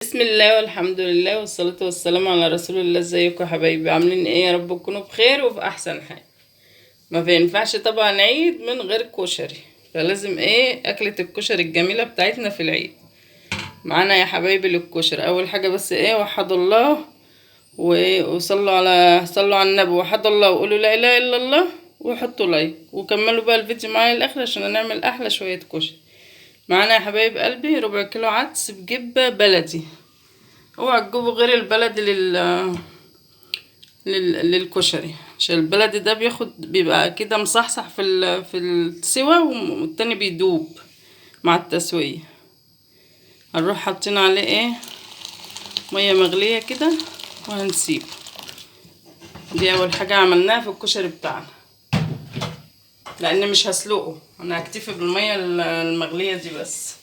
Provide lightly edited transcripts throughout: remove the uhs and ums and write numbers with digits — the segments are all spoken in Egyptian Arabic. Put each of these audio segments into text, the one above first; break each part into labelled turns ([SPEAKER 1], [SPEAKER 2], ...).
[SPEAKER 1] بسم الله والحمد لله والصلاة والسلام على رسول الله. ازيكم يا حبايبي؟ عاملين ايه؟ يا رب تكونوا بخير وفي احسن حال. ما بينفعش طبعا عيد من غير كشري، فلازم ايه اكلة الكشري الجميلة بتاعتنا في العيد. معانا يا حبايبي للكشري اول حاجة بس ايه، وحدوا الله وصلوا على صلوا على النبي، وحدوا الله وقولوا لا اله الا الله، وحطوا لايك وكملوا بقى الفيديو معايا للاخر عشان نعمل احلى شوية كشري. معانا يا حبايب قلبي ربع كيلو عدس بجبة بلدي، اوعى تجيبوا غير البلدي للكشري، عشان البلدي ده بياخد بيبقى كده مصحصح في السوا، والتاني بيدوب مع التسوية. هنروح حاطين عليه ايه مية مغلية كده وهنسيبه. دي اول حاجة عملناها في الكشري بتاعنا، لان مش هسلقه، انا هكتفي بالمية المغلية دي بس.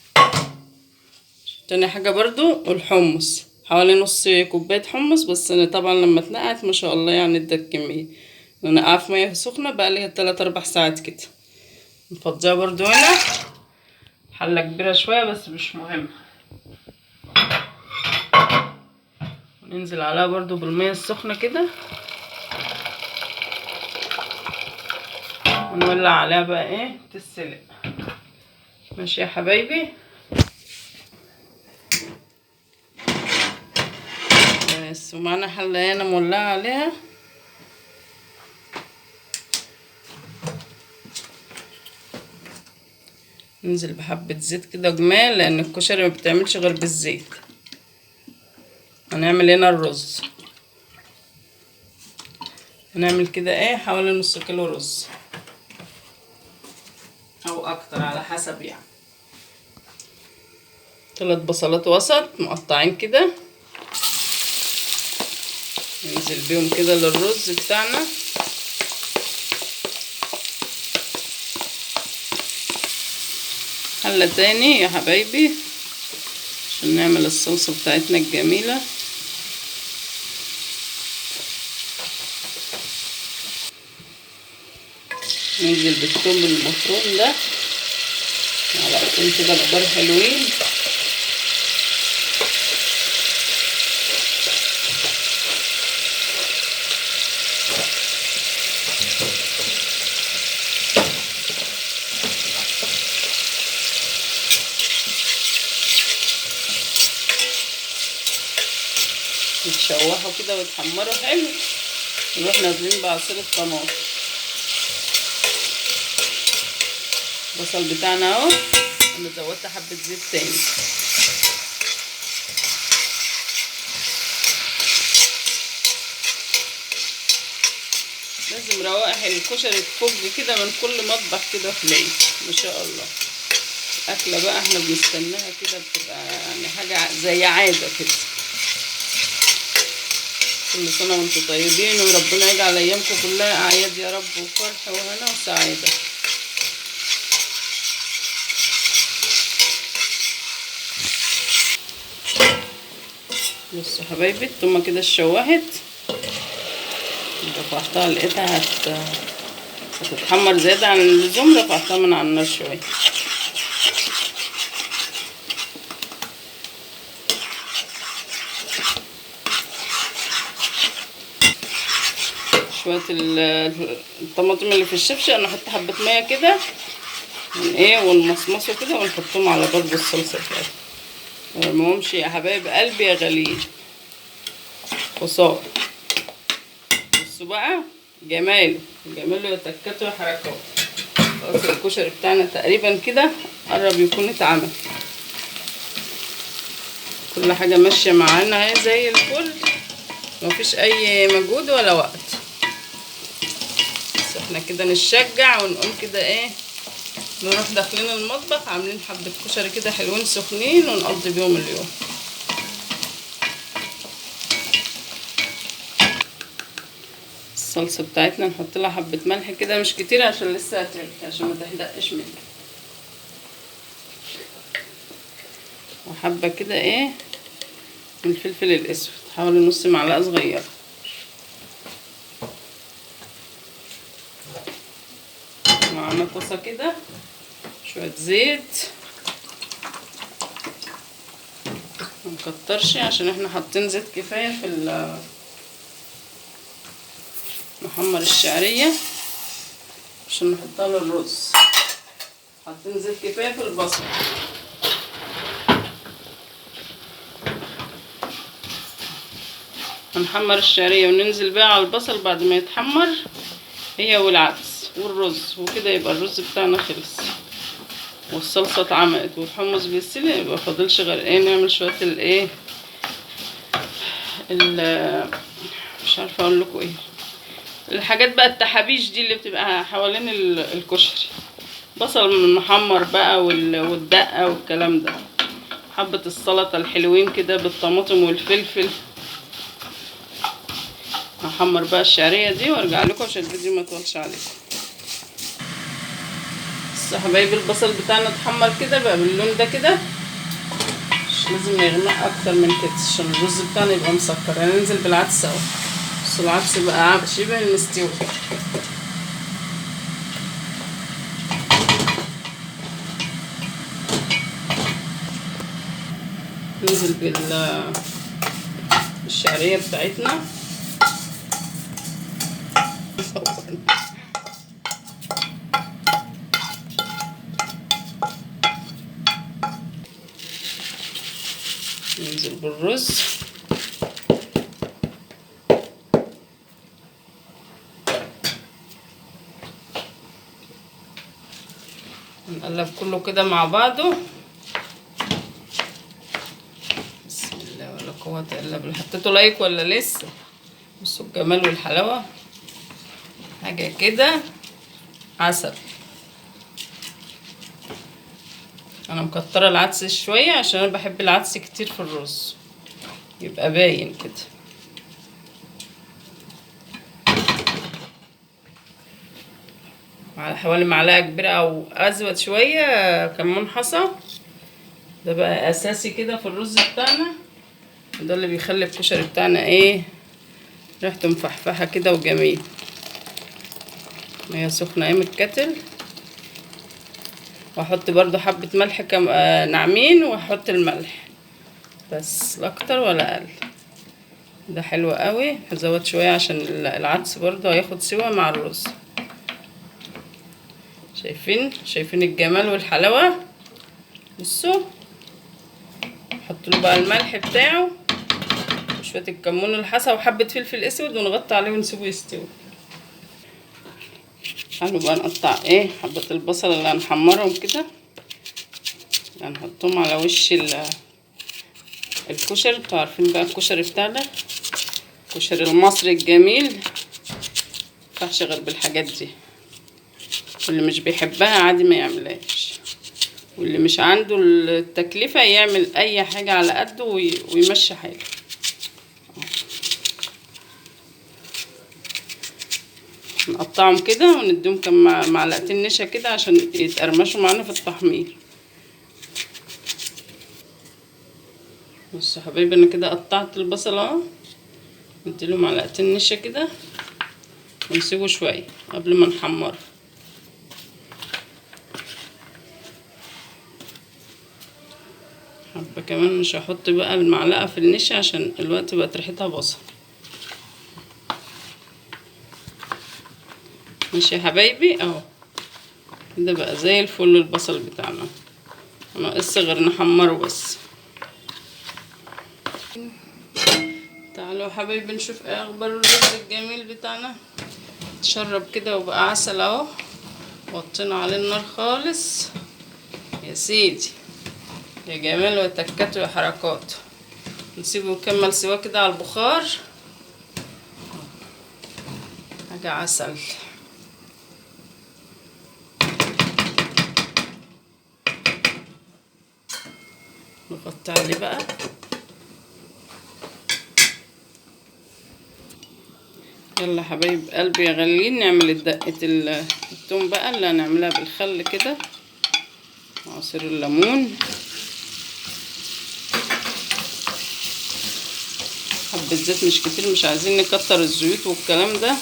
[SPEAKER 1] تاني حاجة برضو الحمص، حوالي نص كوباية حمص بس. انا طبعا لما اتنقعت ما شاء الله يعني ادت كمية، انا نقعها في مية سخنة بقى ليها 3-4 ساعات كده. نفضيها برضو هنا، حلة كبيرة شوية بس مش مهم. ننزل عليها برضو بالمية السخنة كده، ونولع عليها بقى ايه تتسلق. ماشي يا حبايبي. بس ومعانا حلة هنا مولعة عليها. ننزل بحبة زيت كده جمال، لان الكشري ما بتعملش غير بالزيت. هنعمل هنا الرز، هنعمل كده ايه حوالي نص كيلو رز او اكتر على حسب يعني. 3 بصلات وسط مقطعين كده، ننزل بيهم كده للرز بتاعنا. حلة تاني يا حبايبي عشان نعمل الصلصة بتاعتنا الجميلة. ننزل بالثوم المفروم ده، معلقتين كده كبار حلوين. يتشوحوا كده ويتحمروا حلو. نروح نازلين بعصير الطماطم. البصل بتاعنا اهو، انا زودت حبة زيت تاني. لازم روائح الكشري تفج كده من كل مطبخ كده في العيد ما شاء الله. اكله بقى احنا بنستناها كده، بتبقى يعني حاجة زي عادة كده. كل سنة وانتم طيبين، وربنا يجعل ايامكم كلها اعياد يا رب، وفرح وهنا وسعادة. بصوا حبايبي التومه كده اتشوحت، رفعتها لقيتها هتتحمر زيادة عن اللزوم، رفعتها من على النار شوية. شوية الطماطم اللي في الشفشه نحط حبه مية كده من ايه ونمصمصه كده ونحطهم على برضو الصلصه بتاعتنا. ما يا حبايب قلبي يا غاليين، خسارة. بصوا بقى جماله جماله يا تكاته يا حركاته. خلاص الكشري بتاعنا تقريبا كده قرب يكون اتعمل، كل حاجة ماشية معانا اهي زي الفل، مفيش اي مجهود ولا وقت. بس احنا كده نتشجع ونقوم كده ايه نروح داخلين المطبخ عاملين حبة كشري كده حلوين سخنين ونقضي بيهم اليوم. الصلصة بتاعتنا نحط لها حبة ملح كده مش كتير عشان لسه هترك، عشان ما تحدقش منها. وحبة كده ايه من الفلفل الاسود، حوالي نص معلقة صغيرة. معانا طاسة كده شوية زيت، منكترش عشان احنا حاطين زيت كفاية في نحمر الشعرية عشان نحطها للرز. حاطين زيت كفاية في البصل. هنحمر الشعرية وننزل بقى على البصل بعد ما يتحمر هي والعدس والرز، وكده يبقى الرز بتاعنا خلص والصلصه اتعملت والحمص بيستوي. يبقى فاضلش غير ايه، نعمل شوية الايه مش عارفه اقول لكم ايه الحاجات بقى، التحابيش دي اللي بتبقى حوالين الكشري، بصل محمر بقى والدقه والكلام ده، حبه السلطة الحلوين كده بالطماطم والفلفل. هحمر بقى الشعرية دي وارجع لكم عشان الفيديو ما يطولش عليكم. بس يا حبايبي البصل بتاعنا اتحمر كده بقى باللون ده كده، مش لازم يغمق اكتر من كده عشان الرز بتاعنا يبقى مسكر. هننزل بالعدس اهو، بس العدس بقى شبه المستوي. ننزل بالشعريه بتاعتنا. ننزل بالرز. نقلب كله كده مع بعضه. بسم الله ولا قوة الا بالله. حطيتوا لايك ولا لسه؟ بصوا الجمال والحلاوة، حاجة كده عسل. انا مكتره العدس شوية عشان انا بحب العدس كتير في الرز، يبقى باين كده. على حوالي معلقه كبيرة او ازود شوية كمون حصى، ده بقى اساسي كده في الرز بتاعنا، ده اللي بيخلي الكشري بتاعنا ايه ريحته مفحفحه كده وجميل. مية سخنة ايه من الكتل، واحط برضو حبة ملح كم ناعمين، واحط الملح بس لا اكتر ولا اقل. ده حلو قوي. هزود شوية عشان العدس برضو هياخد سوا مع الرز. شايفين الجمال والحلاوة. بصوا احط له بقى الملح بتاعه وشوية الكمون الحصى وحبة فلفل اسود، ونغطي عليه ونسيبه يستوي. تعالوا بقى نقطع ايه حبة البصل اللي هنحمرهم كده، هنحطهم على وش الكشري. انتوا عارفين بقى الكشري بتاعنا، الكشري المصري الجميل، مينفعش غير بالحاجات دي. واللي مش بيحبها عادي ما يعملهاش، واللي مش عنده التكلفة يعمل اي حاجة على قده ويمشي حاله. نقطعهم كده ونديهم كم معلقتين نشا كده عشان يتقرمشوا معانا في التحمير. بصوا حبايبي انا كده قطعت البصل اهو، نديله معلقتين نشا كده ونسيبه شوية قبل ما نحمره. حبه كمان مش هحط بقى المعلقة في النشا عشان الوقت بقت ريحتها بصل. ماشي يا حبايبي اهو كده بقى زي الفل البصل بتاعنا، ناقص غير نحمره بس. تعالوا يا حبايبي نشوف ايه اخبار الرز الجميل بتاعنا. اتشرب كده وبقى عسل اهو، وطينا عليه النار خالص يا سيدي، يا جمال وتكاته يا حركاته. نسيبه يكمل سوا كده على البخار، حاجة عسل. نغطي عليه بقى. يلا حبايب قلبي يا غاليين نعمل دقة التوم بقى اللي هنعملها بالخل كده وعصير الليمون، حبة زيت مش كتير، مش عايزين نكتر الزيوت والكلام ده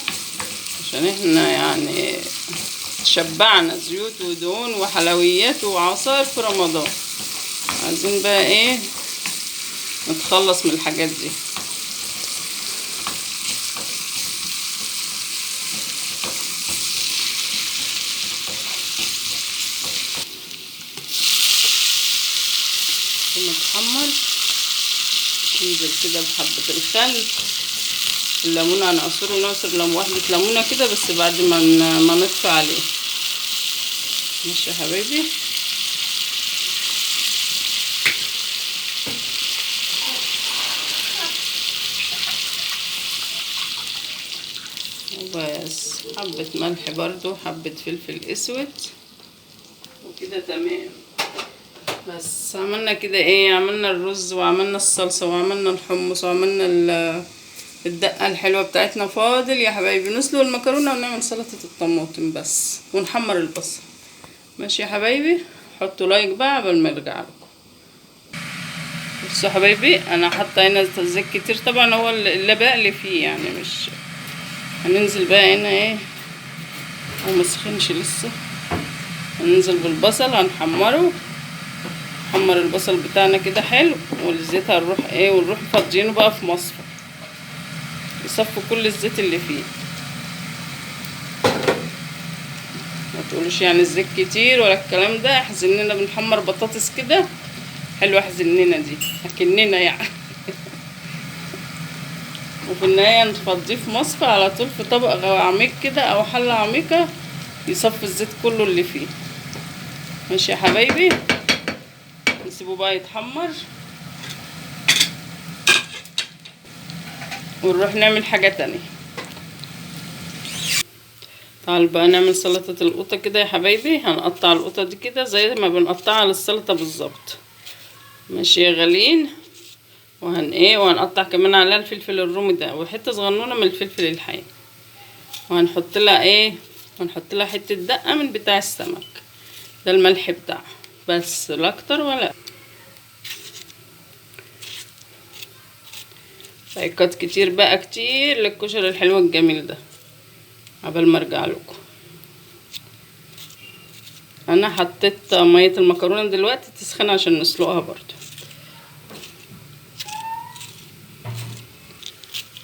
[SPEAKER 1] عشان احنا يعني شبعنا زيوت ودهون وحلويات وعصائر في رمضان. عايزين بقى ايه نتخلص من الحاجات دي. متحمر، ننزل كده بحبة الخل، الليمونة هنعصره، نعصر واحدة ليمونة كده بس بعد ما نطفي عليه. ماشي يا حبايبي. وبس حبة ملح برضو، حبة فلفل اسود، وكده تمام. بس عملنا كده ايه، عملنا الرز وعملنا الصلصة وعملنا الحمص وعملنا الدقة الحلوة بتاعتنا. فاضل يا حبايبي نسلق المكرونة ونعمل سلطة الطماطم بس، ونحمر البصل. ماشي يا حبايبي، حطوا لايك بقى قبل ما ارجع لكم. بصوا يا حبايبي، انا حاطه هنا زيت كتير طبعا، هو اللي بقلي فيه يعني، مش هننزل بقى هنا ايه، هو مسخنش لسه. هننزل بالبصل، هنحمره، نحمر البصل بتاعنا كده حلو، والزيت هنروح ايه، ونروح فاضيينه بقى في مصفى، يصفوا كل الزيت اللي فيه. ما تقولوش يعني الزيت كتير ولا الكلام ده، احزننا بنحمر بطاطس كده حلوة، احزننا دي اكننا يعني. وفي النهاية نفضيه في مصفى على طول، في طبق عميق كده او حله عميقة، يصفي الزيت كله اللي فيه. ماشي يا حبايبي، نسيبه بقى يتحمر، ونروح نعمل حاجة تانية. تعالوا بقى نعمل سلطة القوطة كده يا حبايبي. هنقطع القوطة دي كده زي ما بنقطعها للسلطة بالظبط. ماشي يا غاليين. وهن ايه، وهنقطع كمان عليها الفلفل الرومي ده، وحتة صغنونة من الفلفل الحامي، وهنحط لها ايه، وهنحط لها حتة دقة من بتاع السمك ده، الملح بتاعها بس، لا اكتر ولا. لايكات كتير بقى، كتير للكشري الحلو الجميل ده. قبل ما ارجع لكم، انا حطيت مية المكرونه دلوقتي تسخن عشان نسلقها برضو.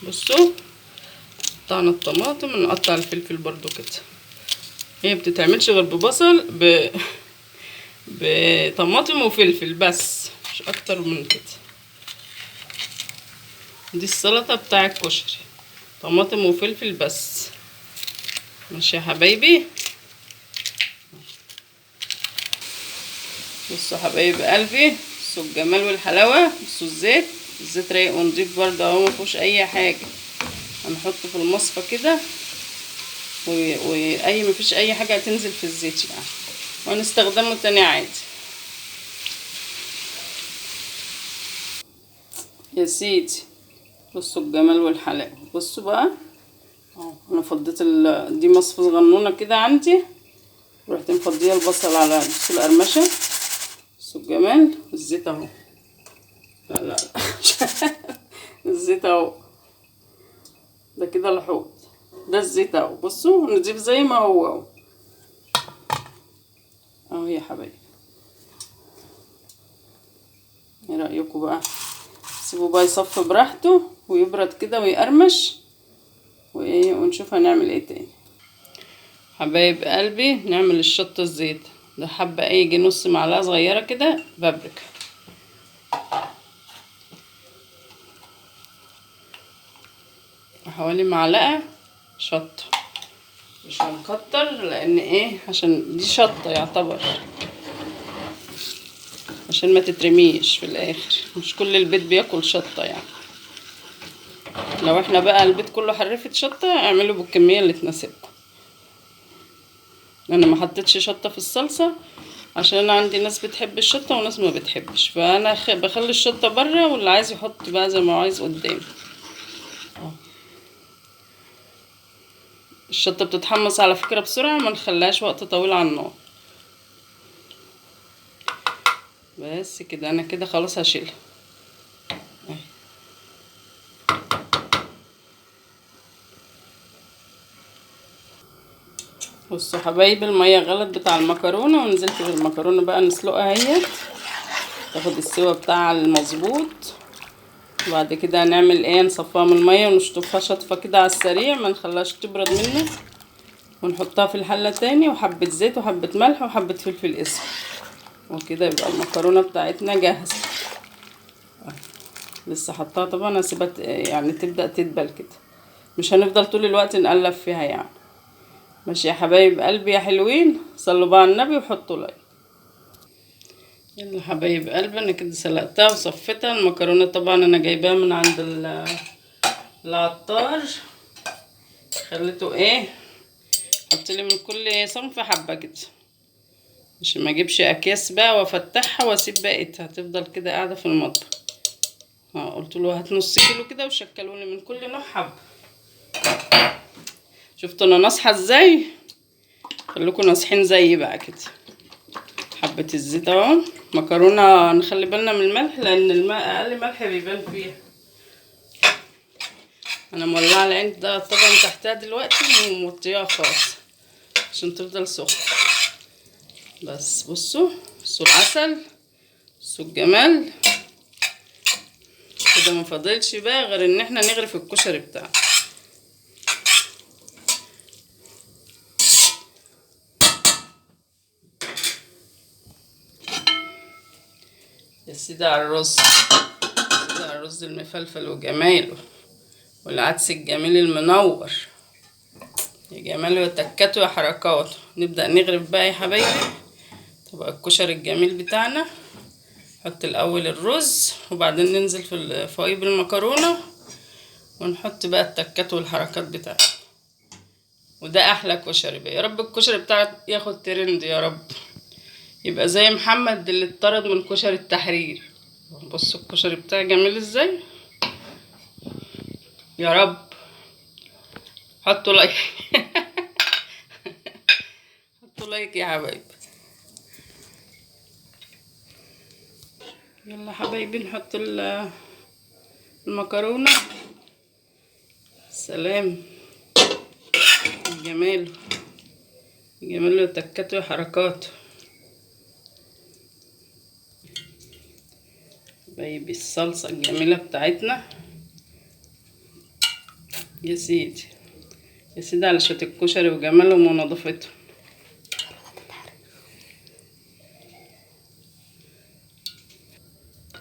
[SPEAKER 1] بصوا قطعنا الطماطم، نقطع الفلفل برضو كده. هي بتتعملش غير ببصل بطماطم وفلفل بس، مش اكتر من كده. دي السلطة بتاع الكشري، طماطم وفلفل بس. ماشي يا حبايبي. بصوا حبايب قلبي، بصوا الجمال والحلاوه، بصوا الزيت، الزيت رايق ونضيف برده اهو، مفيهوش اي حاجة. هنحطه في المصفى كده، واي مفيش اي حاجة هتنزل في الزيت يعني، وهنستخدمه تاني عادي. يا سيدي بصوا الجمال والحلاوه. بصوا بقى اهو، انا فضيت دي مصفى صغنونه كده عندي، رحت مفضيه البصل على بصوا القرمشه، بصوا الجمال. الزيت اهو، لا لا الزيت اهو، ده كده الحوض ده الزيت اهو. بصوا نضيف زي ما هو اهو اهو يا حبايبي. ايه رايكم بقى؟ سيبوه بقى يصفي براحته ويبرد كده ويقرمش، وايه، ونشوف هنعمل ايه تاني. حبايب قلبي، نعمل الشطه الزيت ده، حبه ايه، يجي نص معلقه صغيرة كده بابريكا، حوالي معلقه شطه، مش هنكتر لان ايه، عشان دي شطه يعتبر، عشان ما تترميش في الاخر. مش كل البيت بياكل شطه يعني، لو احنا بقى البيت كله حرفت شطه اعملوا بالكمية اللي تناسبكم. انا ما حطيتش شطه في الصلصه عشان انا عندي ناس بتحب الشطه وناس ما بتحبش، فانا بخلي الشطه بره، واللي عايز يحط بقى زي ما عايز قدامي. الشطه بتتحمص على فكرة بسرعة، ما نخليهاش وقت طويل على النار. بس كده انا كده خلاص هشيلها. بصوا حبايبي، المية غلط بتاع المكرونه، ونزلت بالمكرونه بقى نسلقها اهيت، تاخد السوا بتاعها المظبوط. بعد كده هنعمل ايه؟ نصفيها من المية ونشطفها شطفه كده على السريع، ما نخليهاش تبرد منه، ونحطها في الحلة تاني، وحبه زيت وحبه ملح وحبه فلفل اسود، وكده يبقى المكرونه بتاعتنا جاهزة. لسه حطاها طبعا، هسيبها يعني تبدا تدبل كده، مش هنفضل طول الوقت نقلب فيها يعني. ماشي يا حبايب قلبي يا حلوين، صلوا بقى على النبي وحطوا like. يلا حبايب قلبي، انا كده سلقتها وصفيتها. المكرونه طبعا انا جايباها من عند العطار، خليته ايه، حط لي من كل صنف حبه كده، عشان ما اجيبش اكياس بقى وافتحها واسيب بقيتها، هتفضل كده قاعدة في المطبخ. قلت له هات نص كيلو كده وشكلوني من كل نوع حبه. شفتوا انا ناصحه ازاي؟ خليكم ناصحين زيي بقى كده. حبه الزيت اهو. مكرونه نخلي بالنا من الملح، لان الماء اقل ملح بيبان فيها. انا مولعه العين ده طبعا تحتها دلوقتي وموطيها خالص عشان تفضل سخنة. بس بصوا، بصوا العسل، بصوا الجمال كده. ما فاضلش بقى غير ان احنا نغرف الكشري بتاعنا. يا سيدي على الرز، سيدي على الرز المفلفل وجماله، والعدس الجميل المنور، يا جماله يا تكاته يا حركاته. نبدأ نغرف بقى يا حبايبي طبق الكشري الجميل بتاعنا. نحط الأول الرز، وبعدين ننزل في فوقيه بالمكرونة، ونحط بقى التكات والحركات بتاعتنا. وده أحلى كشري بقى. يا رب الكشري بتاعك ياخد ترند يا رب، يبقى زي محمد اللي اتطرد من كشري التحرير. بصوا الكشري بتاعي جميل ازاي، يا رب حطوا like حطوا like يا حبايبي. يلا حبايبي نحط المكرونة. سلام جماله، جماله تكاته وحركاته. حبايبي الصلصة الجميلة بتاعتنا يا سيدي، يا سيدي على شوية الكشري وجمالهم ونظافتهم.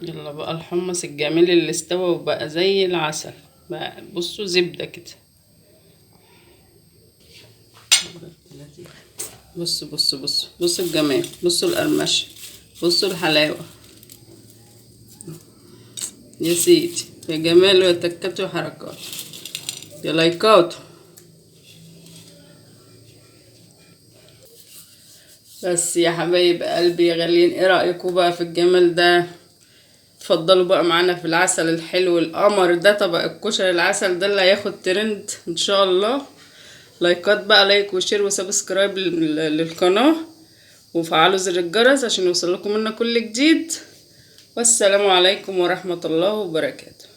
[SPEAKER 1] يلا بقى الحمص الجميل اللي استوى وبقى زي العسل بقى، بصوا زبدة كده. بصوا بصوا بصوا بصوا الجمال، بصوا القرمشة، بصوا الحلاوة يا سيدي، يا جمال ويا تكات وحركات يا لايكات. بس يا حبايب قلبي يا غاليين، ايه رأيكم بقى في الجمال ده؟ اتفضلوا بقى معانا في العسل الحلو القمر ده، طبق الكشري العسل ده اللي هياخد ترند ان شاء الله. لايكات بقى، like و share و subscribe للقناة، وفعلوا زر الجرس عشان يوصلكم منا كل جديد. والسلام عليكم ورحمة الله وبركاته.